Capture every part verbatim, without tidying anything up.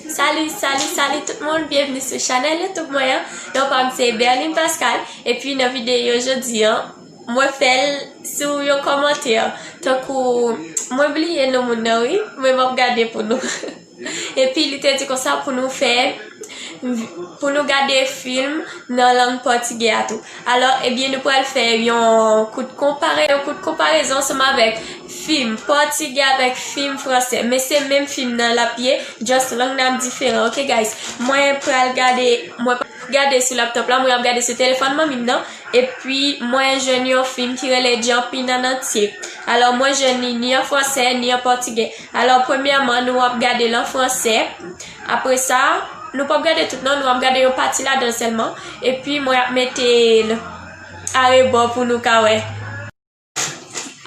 Salut, salut, salut tout moun, byenvni sou chanèl YouTube mwen an. Non pa m se Berline Pascal, epi nan videyo jodi an, mwen fè l sou yon kòmantè. Tankou, mwen bliye non moun nan wi, men m ap gade pou nou. Epi li te di konsa pou nou fè, pou nou gade fim nan lang pòtigè a tou. Alò, ebyen, nou pral fè yon kout konpare, yon kout konparezon ansanm avèk fim pòtigè avèk fim fransè. Men se menm fim nan l ap ye, just lang nan ap diferan, ok, guys? Mwen pral gade, mwen pral gade sou laptop la, mwen ap gade sou telefòn manmi m nan. Epi, mwen jwenn yon fim ki rele Jumping an antye. Alò, mwen jwenn li ni an fransè, ni an pòtigè. Alò, premyèman, nou ap gade l an fransè. Apre sa, nou p ap gade tout non, nou ap gade yon pati ladan l sèlman. Epi, mwen ap mete l arebò pou nou ka wè.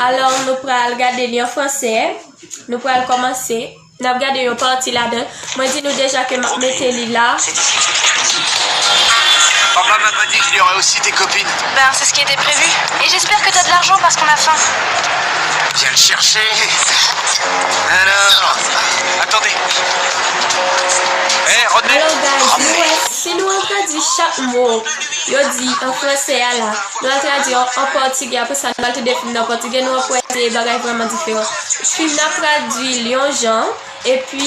Alò, nou pral gade li an fransè. Nou pral kòmanse. N ap gade yon pati ladan l. Mwen di nou deja ke m ap mete li la. Papa m'a pas dit que je lui aurais aussi des copines. Ben, c'est ce qui était prévu. Et j'espère que t'as de l'argent parce qu'on a faim. Viens le chercher. Alors, attendez. Hé, Rodney. Alò, guys, nou wè, si nou an tradui chak mo yo di an fransè a la, nou al tradui an, an pòtigè, apre sa, nou al tande fim nan pòtigè, nou ap wè se bagay vrèman diferan. Fim nan tradui l yon jan, epi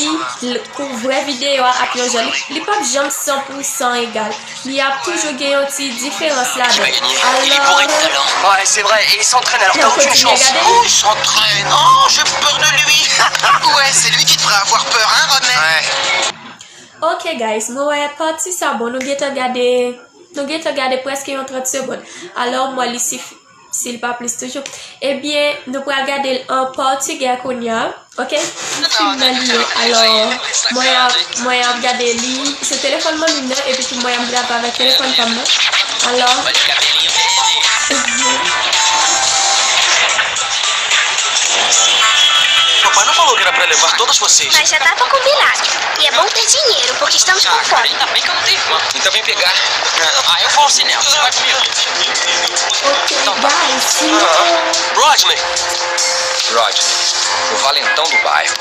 l- kou vrè videyo a ap yon jan. Li, li p ap janm san pou san egal. Li ap toujou gen yon ti diferans ladan. Qui va gagner ? Il est bourré de talent. Ouais, c'est vrai, et il s'entraîne alors t'as aucune chance. Oh, il s'entraîne. Oh, j'ai peur de lui. Ouais, c'est lui qui devrait avoir peur, hein, Rodney ? Ouais. Ok, guys, mwen wè pati sa bon, nou gentan gade, nou gentan gade prèske yon trant segonn. Alò, mwen li si, si l pa plis toujou. Ebyen, nou pral gade l an pòtigè kounye a, ok? Fim nan li ye. Alò, mwen ap, mwen ap gade li sou telefòn manmi m nan, epi tou mwen ap grave avèk telefòn pa m nan. Alò, Papai não falou que era pra levar todas vocês. Mas já tava combinado. E é bom ter dinheiro, porque estamos com fome. Ainda bem que eu não tenho irmã. Então vem pegar. Ah, eu vou ao cinema. Você vai comigo? ok, guys, se Rodney. Rodney, o valentão do bairro,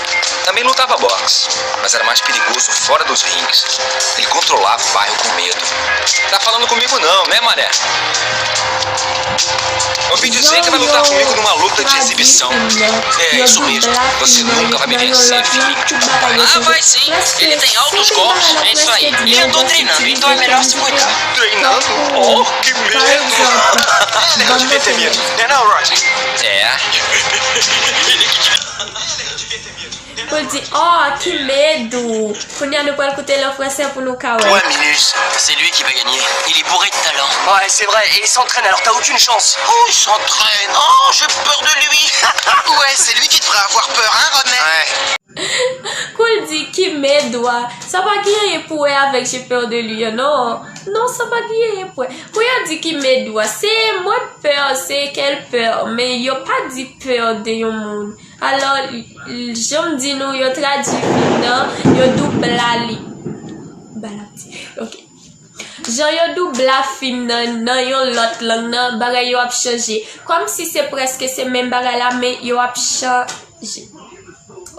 também lutava boxe, mas era mais perigoso fora dos rings. Ele controlava o bairro com medo. Tá falando comigo não, né, mané? Ouvi dizer que vai lutar comigo numa luta de exibição. É isso mesmo. Você nunca vai me vencer, Felipe. Ah, vai sim. Ele tem altos golpes. É isso aí. E já tô treinando, então é melhor se cuidar. Treinando? Oh, que medo. Ele não devia ter medo. Né não, Rodney? É. Pou l di, oh, ki medo! Kounye a nou pral koute l an fransè pou nou ka wè. Ouais, Minus, c'est lui qui va gagner. Il est bourré de talent. Ouais, c'est vrai, et il s'entraîne alors t'as aucune chance. Oh, il s'entraîne. Oh, j'ai peur de lui. Ouais, c'est lui qui devrait avoir peur, hein, Rodney ? Ouais. Kou l di ki medo a, sa pa gen anyen pou wè avèk j'ai peur de lui an, non. Non, sa pa gen anyen pou wè. Kou yo di ki medo a, se mwen pè, se kèl pè, men yo pa di pè de yon moun. Alò, l- l- jan m di nou, yo tradui fim nan, yo doubla li. Ba l ap di, ok. Jan yo doubla fim nan nan yon lòt lang nan, bagay yo ap chanje. Kòmsi se prèske se menm bagay la, men yo ap chanje.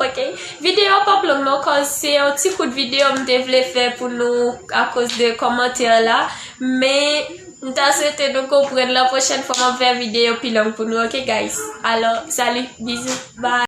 Ok. Videyo p ap long non, cause se yon ti kout videyo m te vle fè pou nou akoz de kòmantè la. Men m ta swete nou konprann, la pwochèn fwa m ap fè videyo pi long pou nou, ok guys? Alò, salut, bizou, bye.